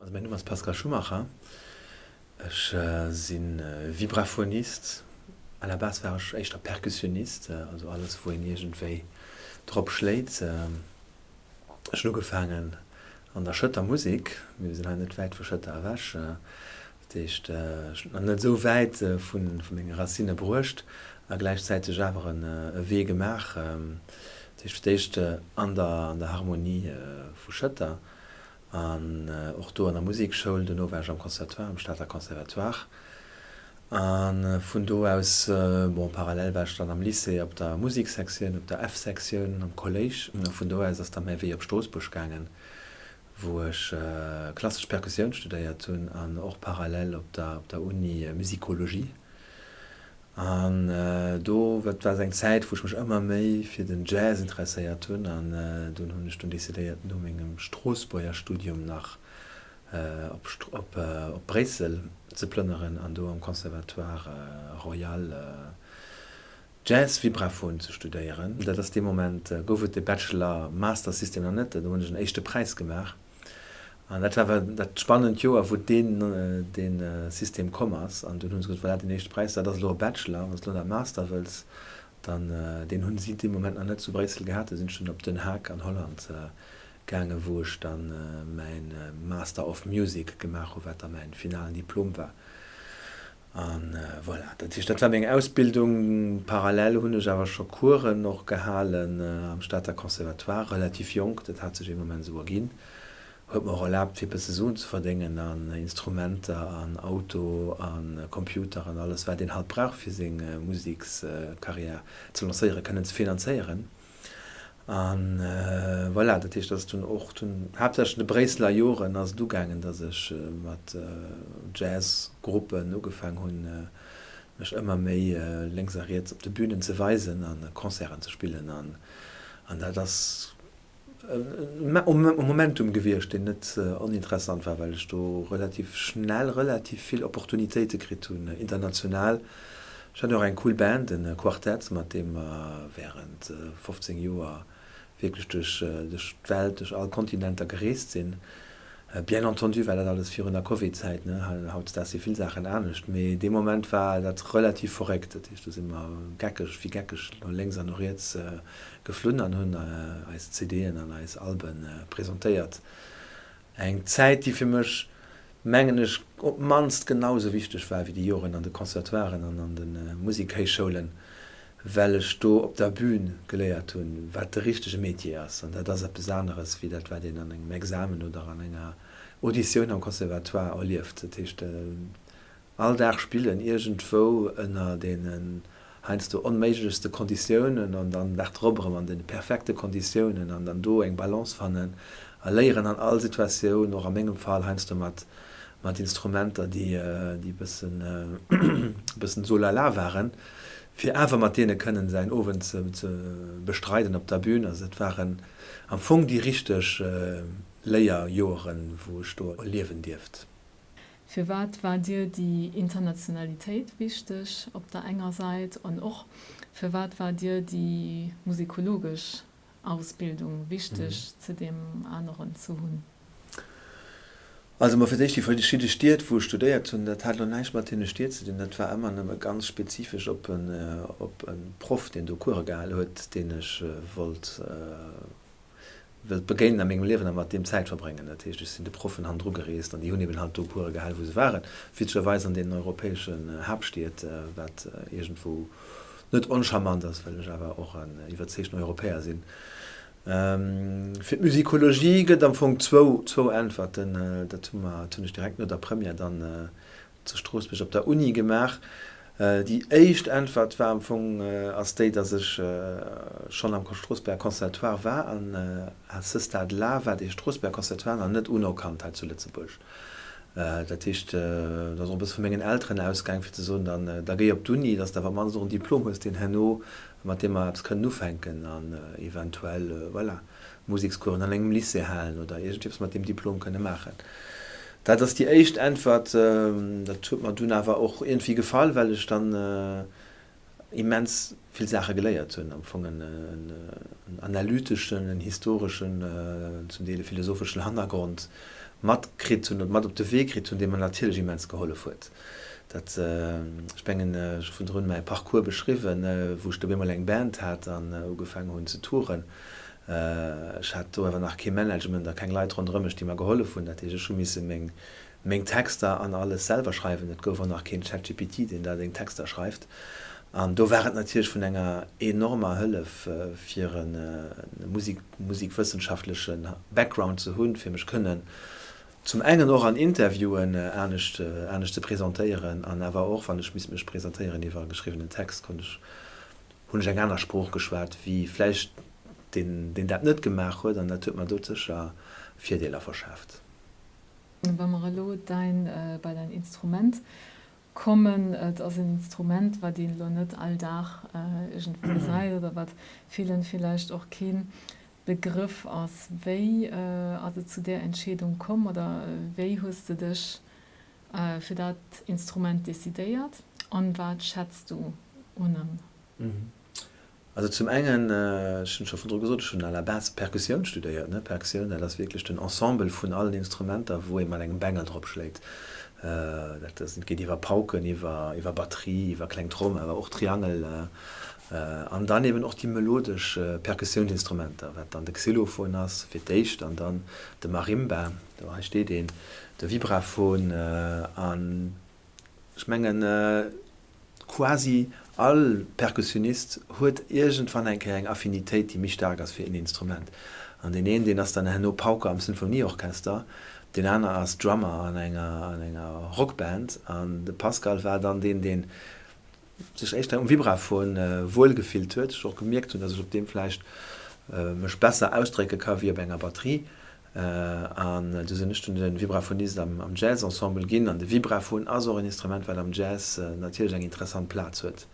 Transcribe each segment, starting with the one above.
Also mäin Numm ass Pascal Schumacher, ech si Vibraphonist. À la base war ech éischter Perkussionist, also alles wou een iergendwéi drop schléit. Ech hunn ugefaangen an der Schëtter Musek, mir sinn hei net wäit vu Schëtter ewech, dat heescht ech hunn et nach net esou wäit vu menge Racinne bruecht a gläichzäiteg awer e Wee gemaach, dat heescht fir d'éischt an der Harmonie vu Schëtter an och do an der Musekschoul, dono war ech am Conservatoire, am Stater Conservatoire. A vun do aus, bon, parallel war ech dann am Lycée op der Musiksektioun, op der F-Sektioun am Kolléisch. A vun do aus ass da mäi Wee op Stroossbuerg gaangen, wou ech klassesch Perkussioun studéiert hunn an och parallel op der op der Uni Musikologie. An do, dat war eng Zäit, wou ech mech ëmmer méi fir den Jazz interesséiert hunn an dunn hunn ech dunn decidéiert, no mengem Stroossbuerger Studium nach op Bréissel ze plënneren an do am Conservatoire Royal Jazz-Vibraphon ze studéieren. Dat ass dee Moment, gouf et de Bachelor-Master-System nach net, do hunn ech en éischte Präis gemaach an dat war dat spannend Joer, wou deen dee System komm ass an dunn hu se gesot, voilà, deen éischte Präis, dat ass elo e Bachelor, wann s de elo nach e Master wëlls, dann deen hunn si dee Moment nach net zu Bréissel gehat, do sinn ech dunn op Den Haag an Holland gaangen, wou ech dann mäin Master of Music gemaach hu, wat da mäin finalen Diplom war. An voilà, dat heescht, dat war meng Ausbildung. Parallel hunn ech awer scho Coursen och gehalen am Stater Conservatoire, relativ jonk, dat hat sech ee Moment esou erginn, huet mer och erlaabt fir e bësse Suen ze verdéngen an Instrumenter an Auto a Computer an alles wat een halt brauch fir seng Musekscarrière ze lancéieren, kënnen ze finanzéieren. An voilà, dat heescht, dass dunn och dunn haaptsächlech an de Bréisseler Joren ass et ugaangen, dass ech mat Jazzgruppen ugefaang hunn, mech ëmmer méi lénks a riets op de Bünen ze weisen a Concerten ze spillen. An dat ass e Momentum gewiescht, deen net oninteressant war, well ech do relativ schnell relativ vill Opportunitéite kritt hunn, international. Ech hat och eng cool Band, e Quartett, mat deem mer wärend 15 Joer wierklech duerch d'Welt, duerch all Kontinenter gereest sinn. Bien entendu war dat alles virun der Covid-Zäit, ne, hautdesdaags si vill Saachen anescht, mee dee Moment war dat relativ verréckt. Dat heescht, do si mer geckeg wéi geckeg no lénks an no riets geflunn an hunn eis CDen an eis Albe presentéiert. Eng Zäit, déi fir mech, mengen ech, op d'mannst genau esou wichteg war wéi déi Joren an de Conservatoiren an an de Musikhéichschoulen, well ech do op der Bühn geléiert hunn, wat de richtege Metier ass. An dat ass eppes aneres wéi dat, wat een an engem Examen oder an enger Auditioun am Conservatoire erlieft. Dat heescht, All Dag spillen, iergendwou ënner deenen heiansdo onméiglechste Konditiounen an dann den Dag drop erëm an deene perfekte Konditiounen an dann do eng Balance fannen a léieren an all Situatioun, och a mengem Fall heiansdo mat mat Instrumenter, déi déi e bëssen e bëssen so lala waren, fir awer mat deene kënnen säin Owend ze ze bestreiden op der Bühn. Also dat waren am Fong déi richteg Léierjoeren, wou ech do erliewen dierft. Firwat war dir déi Internationalitéit wichteg op der enger Säit an och firwat war dir déi musikologesch Ausbildung wichteg ze deem aneren ze hunn? Also mol fir d'éischt déi verschidde Stied wou ech studéiert hunn, dat hat elo näischt mat deene Stied ze dinn, dat war ëmmer nëmme ganz spezifesch op en op e Proff deen do Course gehal huet, deen ech wollt wëllt begéinen a mengem Liewen a mat deem Zäit verbréngen. Dat heescht, ech sinn de Proffen hannendru gereest an déi hunn eben halt do Course gehal, wou se waren, witzegerweis an deenen europäeschen Haaptstied, wat iergendwou net oncharmant ass, well ech awer och en iwwerzeegten Europäer sinn. Fir d'Musikologie gëtt am Fong zwou, zwou Äntwerten. Dat hu mer, dat hunn ech direkt no der Première dann zu Stroossbuerg op der Uni gemaach. Déi éischt Äntwert war am Fong, ass déi, datt ech schonn am Stroossbuerger Conservatoire war an à ce stade-là war dee Stroossbuerger Conservatoire nach net unerkannt hei zu Lëtzebuerg. Dat heescht, et ass och e bësse vu mengen Elteren ausgaang, fir ze soen, dann da géi op d'Uni, datt s de awer op d'mannst och en Diplom hues, deen herno, mat deem mer eppes kënnen ufänken an eventuell, voilà, Musekscoursen an engem Lycée halen oder iergendwéi eppes mat deem Diplom kënne maachen. Dat ass déi éischt Äntwert. Dat huet mer dunn awer och iergendwéi gefall, well ech dann immens vill Saache geléiert hunn, am Fong en analyteschen, en historeschen, zum Deel e philosopheschen Hannergrond matkritt hunn, mat op de Wee kritt hunn, dee mer natierlech immens gehollef huet. Dat, ech mengen, ech hu vun drun mäi Parcours beschriwwen, wou ech dobäi mol eng Band hat an ugefaangen hunn ze touren. Ech hat do awer nach kee Management a keng Leit ronderëm mech, déi mer gehollef hunn. Dat heescht, ech hu misse meng meng Texter an alles selwer schreiwen. Et gouf och nach keen ChatGPT, deen der deng Texter schreift. An do war et natierlech vun enger enormer Hëllef, fir e musikwëssenschaftleche Background ze hunn, fir mech kënnen zum engen och an Interviewen anescht anescht ze presentéieren an awer och, wann ech misst mech presentéieren iwwer e geschriwwenen Text, konnt ech, hunn ech eng aner Sprooch geschwat wéi vläicht deen, deen dat net gemaach huet. An dat huet mer do sécher Virdeeler verschaaft. Wa mer elo däin, bei däin Instrument kommen, et ass en Instrument, wat een elo net all Dag iergendwou gesäit oder wat villen villäicht och kee Begrëff ass. Wéi ass et zu där Entscheedung komm oder wéi hues de dech fir dat Instrument decidéiert an wat schätz du un em? Also zum engen, ech hunn et scho virdru gesot, ech hunn à la base Perkussioun studéiert, ne. Perkussioun, dat ass wierklech den Ensemble vun allen Instrumenter, wou ee mat engem Bengel drop schléit. Dat ass, geet iwwer Pauken, iwwer, iwwer Batterie, iwwer kleng Tromm, awer och Triangel, an dann eben och déi melodesch Perkussiounsinstrumenter, wat dann de Xylophon ass fir d'éischt an dann de Marimba, do hei steet een, de Vibraphon an Ech mengen, quasi all Perkussionist huet iergendwann eng Kéier eng Affinitéit, déi méi staark ass fir een Instrument. An deen een, deen ass dann herno Pauker am Sinfonieorchester, deen aner ass Drummer an enger, an enger Rockband. An de Pascal war dann deen, deen sech éischter um Vibraphon wuel gefillt huet, ech och gemierkt hunn, dass ech op deem vläicht mech besser ausdrécke ka wéi op enger Batterie. An du sinn ech dunn de Vibraphonist am Jazz-Ensemble ginn. An de Vibraphon ass och en Instrument, wat am Jazz natierlech eng interessant Plaz huet.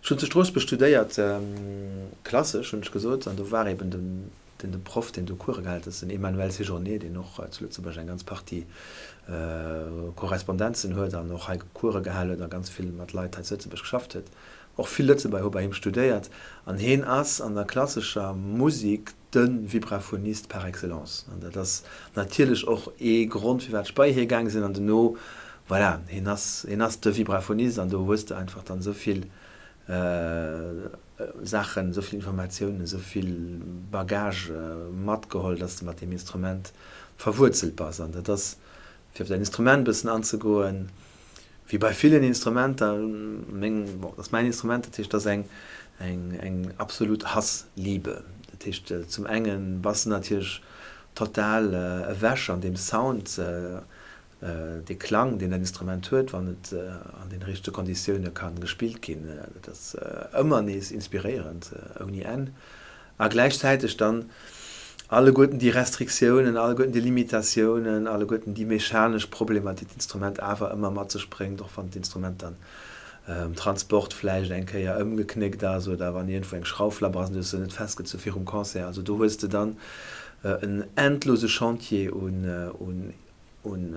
Ech hunn zu Stroossbuerg studéiert, klassesch hunn ech gesot, an do war eben den de Proff, deen do Course gehal huet, dat ass den Emmanuel Séjourné, deen och zu Lëtzebuerg eng ganz Partie Korrespondenzen huet an och hei Course gehal huet a ganz vill mat Leit hei zu Lëtzebuerg geschafft huet. Och vill Lëtzebuerger hu bei him studéiert an heen ass an der klassescher Musik de Vibraphonist par excellence. An dat ass natierlech och ee Grond, firwat ech bei hie gaang sinn. An dono, voilà, hien ass, hien ass de Vibraphonist an do hues de einfach dann esou vill Saachen, esou vill Informatiounen, esou vill Bagage matgeholl, dass de mat deem Instrument verwuerzelt bass. An dat ass, fir op däin Instrument e bëssen anzegoen, wéi bei villen Instrumenter, meng, bon, dat ass mäin Instrument, dat heescht, dat ass eng, eng, eng absolut Hass-Liebe. Dat heescht, zum enge bass de natierlech total ewech an deem Sound, Dee Klang, deen dat Instrument huet, wann et an den richtege Konditioune ka gespillt ginn, dat ass ëmmer nees inspiréierend ouni Enn. A gläichzäiteg dann alleguerten déi Restriktiounen, alleguerten déi Limitatiounen, alleguerten déi mechanesch Problemer, déi d'Instrument awer ëmmer mat sech bréngt, och wann d'Instrument dann um Transport vläicht eng Kéier ëmgeknéckt ass oder wann iergendwou eng Schrauf labber ass an du hues se net festgezu virum Concert. Also do hues de dann en endlose Chantier un un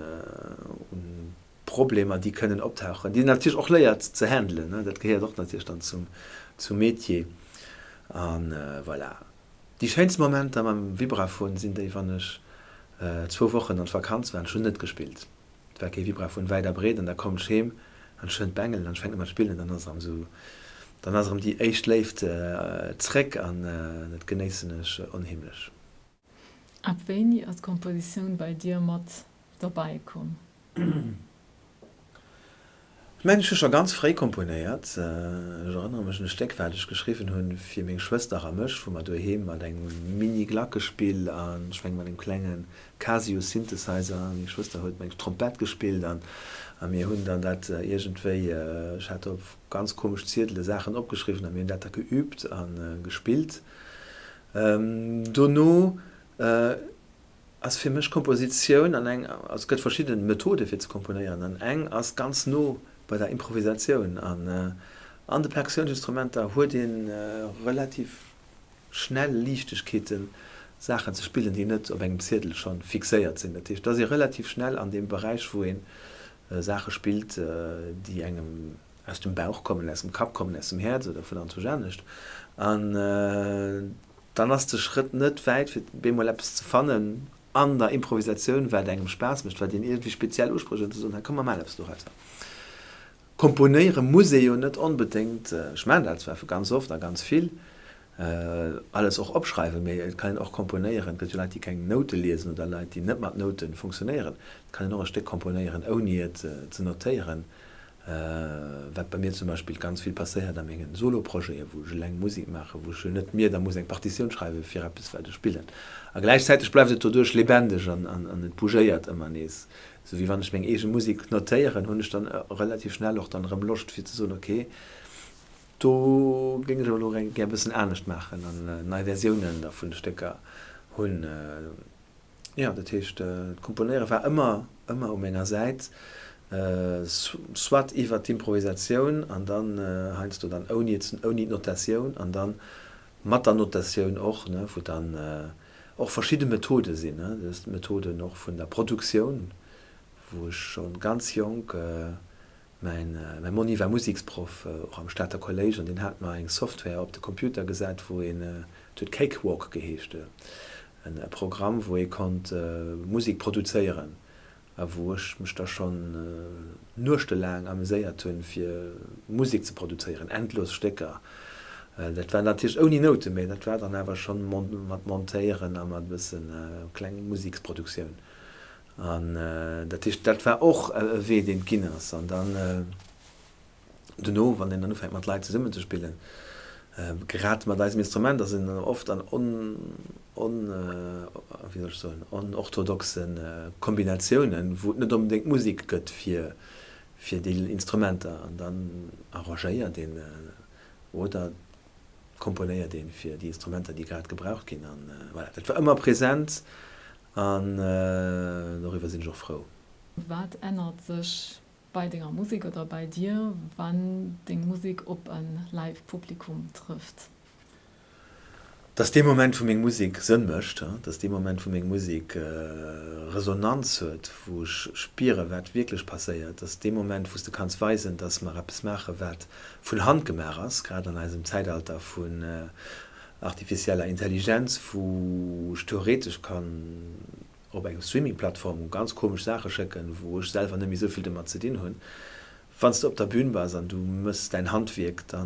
Problemer, déi kënnen optauchen, déi een natierlech och léiert ze handelen, dat gehéiert och natierlech dann zum zum Metier. A voilà, déi schéinst Momenter mam Vibraphon sinn déi, wann ech zwou Wochen an d'Vakanz war an ech hunn net gespillt, et war kee Vibraphon wäit a breet, an da kommen ech heem an ech hunn d'Bengelen an ech fänken u mat spillen, dann ass erëm esou, dann ass erëm déi éischt Léift zréck an dat genéissen ech onheemlech. Ab wéini ass d'Kompositioun bei dir mat derbäi komm? Ech mengen, ech hu scho ganz fréi komponéiert. Ech erënnere mech un e Stéck, wat ech geschriwwen hunn fir meng Schwëster a mech, wou mer doheem mat engem Mini-Glackespill an, ech mengen, mat engem klenge Casio Synthesizer, meng Schwëster huet, meng ech, Trompett gespillt an a mir hunn dann dat iergendwéi, ech hat do op ganz komesch Ziedele Saachen opgeschriwwen a mir hunn dat da geüübt a gespillt. Dono ass fir mech Kompositioun an eng, also et gëtt verschidde Methode fir ze komponéieren an eng ass ganz no bei der Improvisatioun an an de Perkussiounsinstrumenter huet ee relativ schnell Liichtegkeeten Saachen ze spillen déi net op engem Ziedel scho fixéiert sinn. Dat heescht, et ass ee relativ schnell an deem Beräich wou ee Saache spillt déi engem aus dem Bauch kommen, aus dem Kapp kommen, aus dem Häerz oder vun anzwousch anescht an Dann ass de Schrëtt net wäit, fir bemol eppes ze fannen an der Improvisatioun, wat engem Spaass mécht, wat een iergendwéi speziell usprécht an ze soen, hei komm mer maachen eppes dorausser. Komponéiere muss ee jo net onbedéngt, ech maachen dat zwar ganz oft a ganz vill, alles och opschreiwen, mee et kann een och komponéieren, et gëtt jo Leit, déi keng Noute liesen oder Leit, déi net mat Noute funktionéieren, et kann een och e Stéck komponéieren, ouni et ze notéieren. Wat bei mir zum Beispill ganz vill passéiert a mengen Solo-Projeten, wou ech eleng Musek maachen, wou ech jo net mir da muss eng Partitioun schreiwen fir eppes wat ech spillen. A gläichzäiteg bleift et doduerch lebendig an et bougéiert ëmmer nees. Esou wéi wann ech meng eege Musek notéieren, hunn ech dann relativ schnell och dann erëm Loscht fir ze soen, ok, do géing ech awer elo gär e bëssen anescht maachen an nei Versiounen da vun de Stécker hunn. Jo, dat heescht, d'Komponéiere war ëmmer, ëmmer u menger Säit, soit iwwer d'Improvisatioun an dann heiansdo dann ouni, ouni d'Notatioun an dann mat der Notatioun och, ne, wou dann och verschidde Methode sinn, ne, dat ass d'Methoden och vun der Produktioun, wou ech scho ganz jonk, Mäin Monni war Museksproff, och am Stater Kolléisch, an deen hat mer eng Software op de Computer gesat, wou een, et huet Cakewalk geheescht, e Programm, wou ee konnt Musek produzéieren a wou ech mech da schonn nuechtelaang ameséiert hunn, fir Musek ze produzéieren, endlos Stécker. Dat war natierlech ouni Nouten, mä dat war dann awer schonn mat Montéieren a mat e bësse kleng Museksproduktioun. An dat heescht, dat war och e Wee, deen et ginn ass. An dann dono, wann een dann ufänkt mat Leit zesummen ze spillen, grad mat eisem Instrument ass een oft an on, on, wéi soll ech soen, onorthodoxe Kombinatiounen, wou et net onbedéngt Musek gëtt fir, fir déi Instrumenter. An dann arrangéiert een oder komponéiert een fir déi Instrumenter, déi grad gebraucht ginn. An voilà, dat war ëmmer present. An doriwwer sinn ech och frou. Wat ännert sech bei denger Musek oder bei dir, wann deng Musek op e Live-Publikum trëfft? Dass dee Moment, wou meng Musek Sënn mécht, dass dee Moment, wou meng Musek Resonanz huet, wou ech spieren, wat wierklech passéiert, dass dee Moment, wou s de kanns weisen, dass mer eppes maachen, wat vun Hand gemaach ass, grad an eisem Zäitalter vun artificieller Intelligenz, wou ech theoretesch kann op eng Streaming-Plattform ganz komesch Saache schécken, wou ech selwer net méi esou vill domat ze dinn hunn. Wann s de op der Bühn bass an du méchs däin Handwierk, da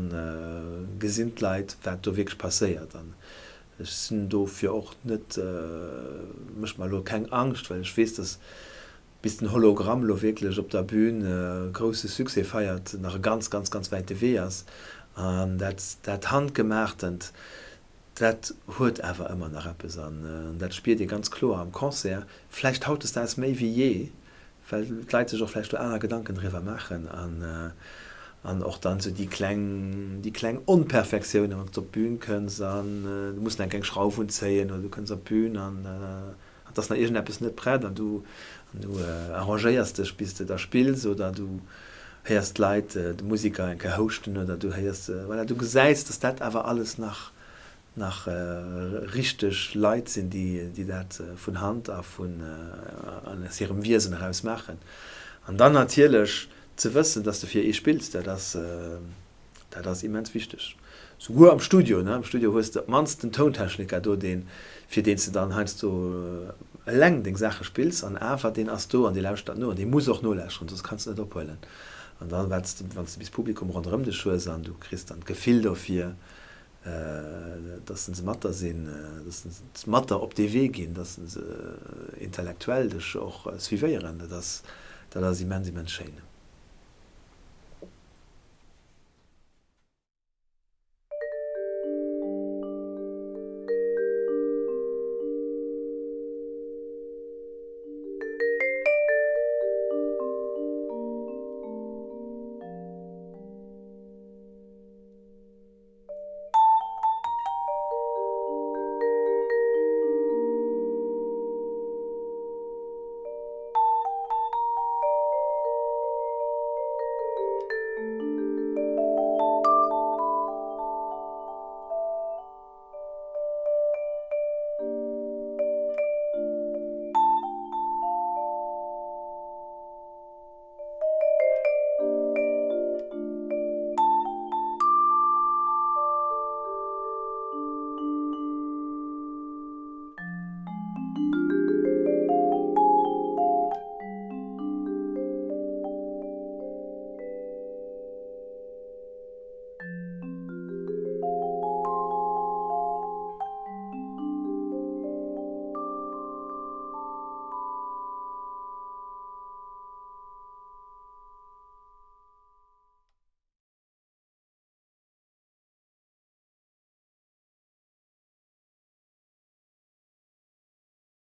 gesinn d'Leit, wat do wierklech passéiert. An ech sinn dofir och net, mécht mer elo keng Angscht, well ech weess, dass bis den Hologramm elo wierklech op der Bühn e grousse Succès feiert, nach e ganz, ganz, ganz wäite Wee ass. An dat, dat Handgemaachtent, dat huet awer ëmmer nach eppes. An dat spiert ee ganz kloer am Concert, vläicht hautdesdaags méi wéi jee, well d'Leit sech och vläicht do aner Gedanken driwwer maachen an, an och dann esou déi kleng, déi kleng Onperfektiounen, wann s de op d'Bühn kënns an du muss nach eng kleng Schrauf unzéien oder du kënns op d'Bühn an, Et ass nach iergendeppes net prett an du an du arrangéiers dech bis de da spills oder du héiers d'Leit, de Musiker eng Kéier houschten oder du héiers, voilà, du gesäis, dass dat awer alles nach nach richteg Leit sinn, déi déi dat vun Hand a vun an aus hirem Wiesen eraus maachen. An dann natierlech ze wëssen, dass de fir ee spills, dat ass. Dat ass immens wichteg. Souguer am Studio, ne? Am Studio hues de op d'mannst den Tountechniker do, deen, fir deen s de dann heiansdo eleng deng Saache spills, an awer deen ass do an dee lauschtert no an dee muss och nolauschteren, soss kanns de net ophuelen. An dann, wat s de, wann s de bis Publikum ronderëm dech hues an du kriss dann d'Gefill dofir, dass se mat der sinn, dass se mat der op dee Wee ginn, dass se intellektuell dech och suivéieren, dat ass, dat ass immens, immens schéin.